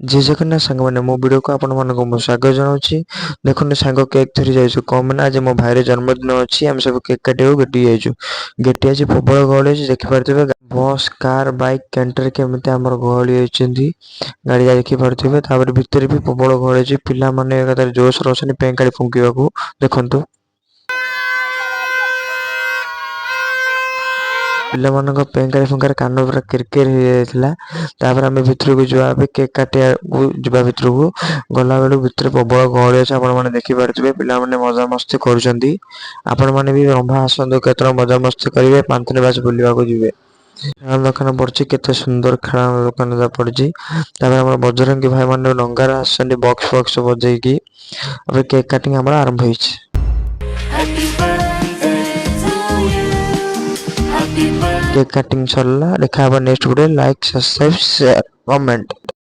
ଜୟ ଜଗନ୍ନାଥ ସାଙ୍ଗମାନେ, ମୋ ଭିଡ଼ିଓକୁ ଆପଣମାନଙ୍କୁ ମୁଁ ସ୍ୱାଗତ ଜଣାଉଛି। ଦେଖନ୍ତୁ ସାଙ୍ଗ, କେକ୍ ଧରି ଯାଇଛୁ। କ'ଣ ନା ଆଜି ମୋ ଭାଇର ଜନ୍ମଦିନ ଅଛି। ଆମେ ସବୁ କେକ୍ କାଟିବାକୁ ଗେଟି ଯାଇଛୁ। ଗେଟି ଆଜି ପ୍ରବଳ ଗହଳି ଅଛି, ଦେଖିପାରୁଥିବେ। ବସ୍, କାର୍, ବାଇକ୍, କ୍ୟାଣ୍ଟର କେମିତି ଆମର ଗହଳି ହେଇଛନ୍ତି। ଗାଡ଼ି ଦେଖିପାରୁଥିବେ। ତାପରେ ଭିତରେ ବି ପ୍ରବଳ ଗହଳି ଅଛି। ପିଲାମାନେ ଏକାଥରେ ଜୋସରେ ଅଛନ୍ତି ପେଁକାଳି ଫୁଙ୍କିବାକୁ। ଦେଖନ୍ତୁ, ପିଲାମାନଙ୍କ ପେଁକାଳି ଫୁଙ୍କାରେ କାନ ପୁରା କିରକିର ହେଇଯାଇଥିଲା। ତାପରେ ଆମେ ଭିତରକୁ ଯିବା, ଏବେ କେକ୍ କାଟିବାକୁ ଯିବା। ଭିତରକୁ ଗଲାବେଳକୁ ଭିତରେ ପ୍ରବଳ ଗହଳି ଅଛି, ଆପଣମାନେ ଦେଖିପାରୁଥିବେ। ପିଲାମାନେ ମଜାମସ୍ତି କରୁଛନ୍ତି। ଆପଣମାନେ ବି ରମ୍ଭା ଆସନ୍ତୁ କେତେବେଳେ, ମଜାମସ୍ତି କରିବେ, ପାନ୍ଥନିବାସ ବୁଲିବାକୁ ଯିବେ। ଖେଳନା ଦୋକାନ ପଡିଛି, କେତେ ସୁନ୍ଦର ଖେଳନା ଦୋକାନ ପଡିଛି। ତାପରେ ଆମର ବଜରଙ୍ଗୀ ଭାଇମାନେ ଡଙ୍ଗାରେ ଆସିଛନ୍ତି ବକ୍ସ ଫକ୍ସ ବଜେଇକି। ଏବେ କେକ୍ କାଟିଂ ଆମର ଆରମ୍ଭ ହେଇଛି। Happy birthday to you. Happy birthday. Cake cutting ସରିଲା। ଦେଖା ହବା next video. Like, subscribe, share, comment.